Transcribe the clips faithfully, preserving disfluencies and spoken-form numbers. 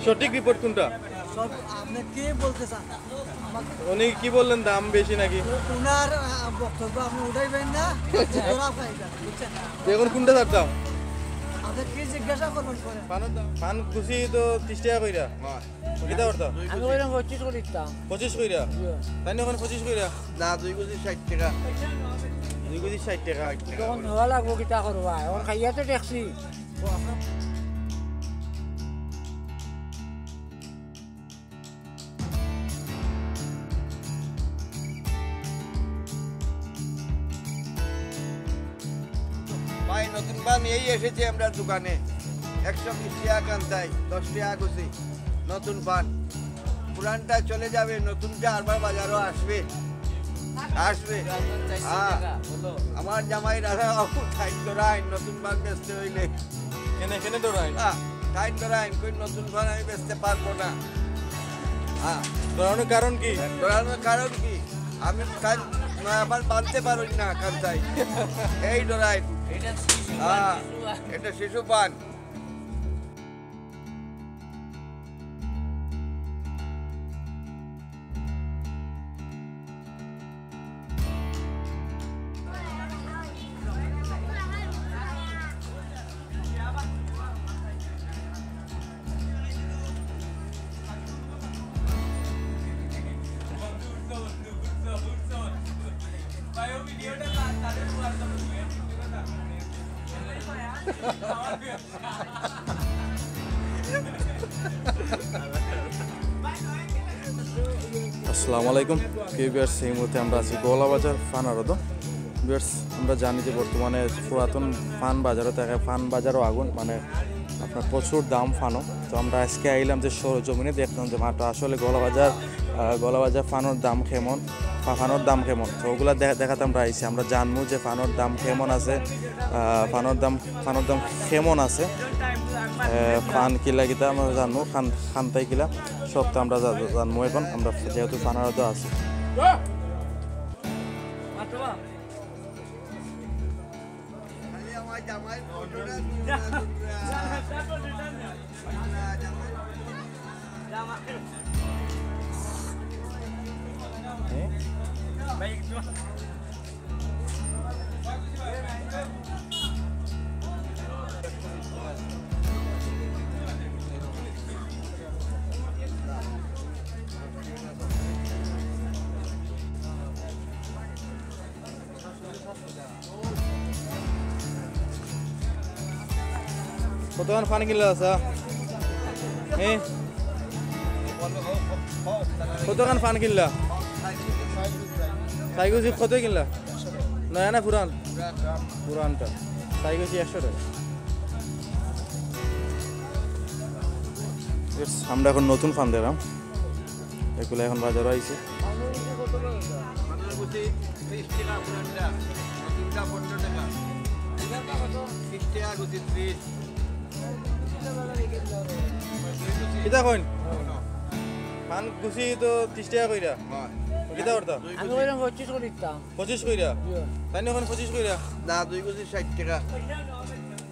সঠিক রিপোর্ট কোনটা? সব আপনি কি বলতে চান? উনি কি বললেন, দাম বেশি নাকি? ওনার, আহ, বক্তব্য আপনি উঠাইবেন না, ধরা খাইবেন, বুঝছেন? তো এখন কোনটা ছাড়তাম? আপনি কি জিজ্ঞাসা করবেন করেন? পানের দাম, পান গুছি তো ত্রিশ টেকা কইরা। কিতা করতাম? আমি কইলাম পঁচিশ করি দিতাম। পঁচিশ কইরা? জি। তাই না, ওখানে পঁচিশ কইরা? না, দুই গুছি ষাইট টেকা। দুই গুছি ষাইট টেকা। তখন নেওয়া লাগবো, কিতা করবা? এখন খাইয়া তো দেখছি। ভাই, নতুন পান এই এসেছে আমরা দোকানে, একশো বিশ টেকা কান্তাই, দশ টেকা গুছি, নতুন পান। পুরানটা চলে যাবে, নতুনটা আবার বাজারও আসবে, আসবে। হ্যাঁ, আমার জামাই রাজা বাবু টাইট করায় নতুন পান বেচতে হইলে। কেনে, কেনে ডরাইন? হ্যাঁ, টাইট করায়, কই নতুন পান আমি বেচতে পারবো না। হ্যাঁ। ডরানোর কারণ কি? ডরানোর কারণ কি? আমি কান, আবার বানতে পারি না কান্তাই। এই ডরাই। এটা শিশু পান, হ্যাঁ, শিশু পান। এটা শিশু পান। আসসালামু আলাইকুম। প্রিয় ভিউয়ার্স, এই মুহূর্তে আমরা আছি গোয়ালাবাজার পান আড়তো। ভিউয়ার্স, আমরা জানি যে বর্তমানে পুরাতন পান বাজারও থাকে, পান বাজারও আগুন, মানে আপনার প্রচুর দাম পানো। তো আমরা আজকে আইলাম যে সরজমিনে দেখতাম যে মাত্র আসলে গোয়ালাবাজার, আহ, গোয়ালাবাজার পানোর দাম কেমন, পা-, পানোর দাম কেমন। তো ওগুলা দে-, দেখাতে আমরা আইছি। আমরা জানবো যে পানোর দাম কেমন আছে, আহ, পানোর দাম, পানোর দাম কেমন আছে, আহ, পান কিলা কিতা আমরা জানবো, খান-, খান্তাই কিলা, সব তো আমরা জা-, জা-, জানবো এখন। আমরা যেহেতু পান আড়তো আছি। কতখান পান কিনলা চাচা? হ্যাঁ, কতখান পান কিনলা? চাইগুছি কত কিনলা? নয়া না পুরান? পুরানটা। চাইগুছি একশো টেকা। Yes, আমরা এখন নতুন পান দিলাম। এগুলা এখন বাজারো আইছে। পানের গুছি ত্রিশ টেকা পুরানটা, নতুনটা পনেরো টেকা। ত্রিশ টেকা গুছি, ত্রিশ। কিতা কইন? পান গুছি তো ত্রিশ টেকা কইরা। কিতা করতা? আমি কইলাম পঁচিশ করি দিতাম। পঁচিশ কইরা? জি। তাই না, ওখানে পঁচিশ কইরা? না, দুই গুছি ষাইট টেকা।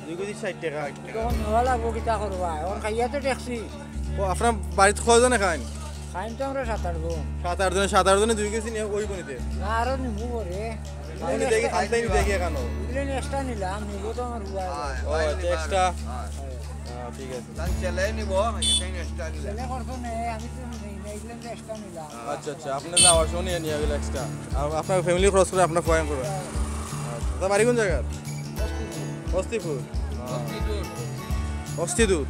দুই গুছি ষাইট টেকা। তখন নেওয়া লাগবো, কিতা করবা? এখন খাইয়া তো দেখছি। ও, আপনার বাড়িত কয়জনে খাইন? খাইন তো আমরা সাত আট জন। সাত আট জনে, সাত আট জনে দুই গুছি নিয়া অইবো নি তে? না, আরো নিমু পরে। আমি দেখি, খাইতে আমি দেখি এখানো। এগুলো extra নিলাম, নিবো তো আমার বুয়া। ও, আচ্ছা, extra। হ্যাঁ, ঠিক আছে। তাহলে চেলাই নিবো, এখানে extra নিলাম। চেলে করতো নে, আমি তো নেই না, এগুলো তো extra নিলাম। আচ্ছা, আচ্ছা, আপনি যাওয়ার সময় নিয়ে নিয়ে গেলে extra। আর আপনার family খরচ করে আপনার পয়েন্ট করে। আচ্ছা, তা বাড়ি কোন জায়গার? অস্তিপুর। অস্তিপুর। অস্তিপুর।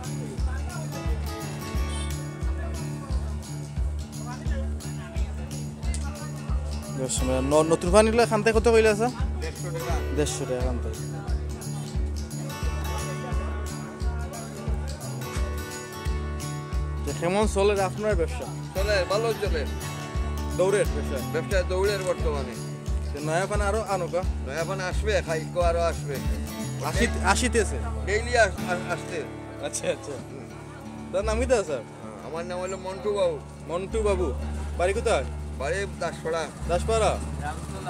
বেশ, মানে, ন-, নতুন পান ইগুলা খান্তাই কত কইলা আছে? দেড়শো টেকা। দেড়শো টেকা খান্তাই। যে কেমন চলের আপনার ব্যবসা? চলের, ভালো চলের। দৌড়ের ব্যবসা? ব্যবসা দৌড়ের বর্তমানে। তো নয়া পান আরো আনো কা? নয়া পান আসবে, খাইকো আরো আসবে। আসি-, আসিতেছে? Daily আস-, আস-, আসতে। আচ্ছা, আচ্ছা। তার নাম কিতা স্যার? হ্যাঁ, আমার নাম হলো মন্টু বাবু। মন্টু বাবু, বাড়ি কোথায়? বাড়ি দাসপাড়া। দাসপাড়া?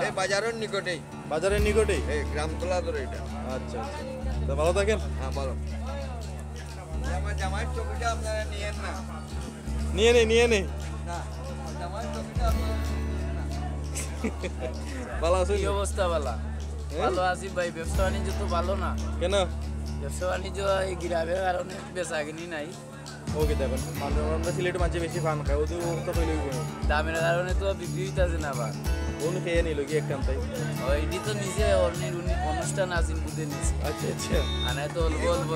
এই বাজারের নিকটেই। বাজারের নিকটেই? এই গ্রামতলা ধরে এটা। আচ্ছা, আচ্ছা। তা ভালো থাকেন। হ্যাঁ, ভালো। আমার জামাইয়ের টুপিটা আপনারা নিয়েন না। নিয়ে নেই, নিয়ে নেই। না, জামাইয়ের টুপিটা আপনারা নিয়েন না। ভালো আছেন? কি অবস্থা বালা? হ্যাঁ? ভালো আছি ভাই, ব্যবসা বাণিজ্য তো ভালো না। কেন? ব্যবসা বাণিজ্য এই গ্রামের কারণে বেচা কিনি নাই। ওকে, দেখুন, আমরা সিলেট মাঝে বেশি পান খায়, ওদের তো হইলে হইব না। দামের কারণে তো বিক্রি হইতাছে না বা। কোন খেয়ে নিল কি একখান তাই? ও, এটি তো নিজে অন্য অনুষ্ঠান আছে বুঝে নিছে। আচ্ছা, আচ্ছা। আনায় তো অল্প অল্প।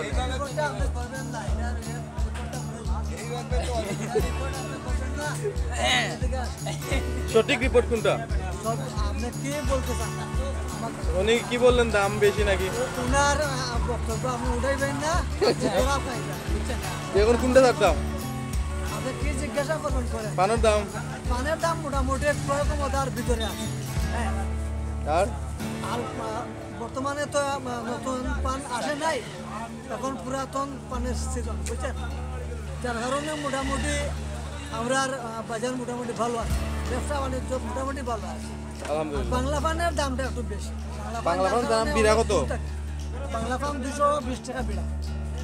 সঠিক রিপোর্ট কোনটা? আপনি কি বলতে চান? উনি কি বললেন, দাম বেশি নাকি? ওনার আহ, বক্তব্য আপনি উঠাইবেন না, জবাব পাইবেন, বুঝছেন? এখন কোনটা ছাড়তাম? আপনি কি জিজ্ঞাসা করবেন করেন? পানের দাম? পানের দাম মোটামুটি ক্রয় ক্ষমতার ভিতরে আছে। হ্যাঁ। আর আর আহ, বর্তমানে তো আহ, নতুন পান আসে নাই, এখন পুরাতন পানের সিজন, বুঝছেন? যার কারণে মোটামুটি আমরার আহ, বাজার মোটামুটি ভালো আছে, ব্যবসা বাণিজ্য মোটামুটি ভালো আছে। আলহামদুলিল্লাহ। বাংলা পানের দামটা একটু বেশি। বাংলা পানের দাম কারণে বিড়া অনেক কত? কম থাকে। বাংলা পান দুশো বিশ টাকা বিড়া।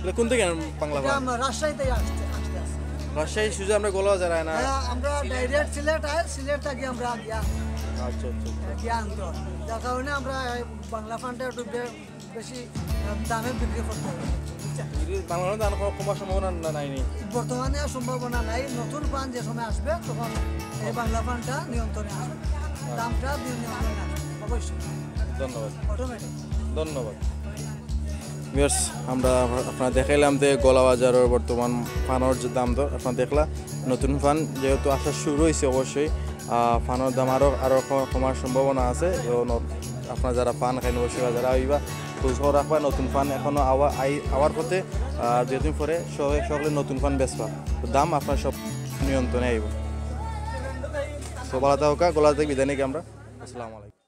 এটা কোন থেকে আনেন বাংলা এটা পান? আমার রাজশাহী থেকে আসতে আসতে আসে। রাজশাহী সুজা আমরা গোলাবাজার আয় না? হ্যাঁ, আমরা ডাইরেক্ট সিলেট আয়, সিলেট থাকি আমরা গিয়া আচ্ছা, আচ্ছা, আচ্ছা। গিয়া আনতে হয়। যার কারণে আমরা এই বাংলা পানটা একটু বে- বেশি আহ, দামে বিক্রি করতে হয়, বুঝছেন? বাংলা পানের দাম কম- কমার সম্ভাবনা না- নাই নি? বর্তমানে আর সম্ভাবনা নাই। নতুন পান যে সময় আসবে, তখন এই বাংলা পানটা নিয়ন্ত্রণে আসবে, দামটা নিয়ন্ত্রণে আসবে অবশ্যই। ধন্যবাদ। অটোমেটিক। ধন্যবাদ। ভিউয়ার্স, আমরা আপনারা দেখাইলাম যে গোলাবাজারের বর্তমান পানের যে দাম দর আপনারা দেখলা। নতুন পান যেহেতু আসা শুরু হয়েছে, অবশ্যই আহ, পানের দাম আরও আরও কমার সম্ভাবনা আছে। তো ন- আপনারা যারা পান খাইন, অবশ্যই বাজারে আইবা, খোঁজ খবর রাখবা। নতুন পান এখনও আওয়া আই আওয়ার পথে, আর দুই দিন পরে সবে সকলে নতুন পান বেচবা। তো দাম আপনার সব নিয়ন্ত্রণে আইব। তো ভালো থাকা, গোলা থেকে বিদায় নিই আমরা। আসসালামু আলাইকুম।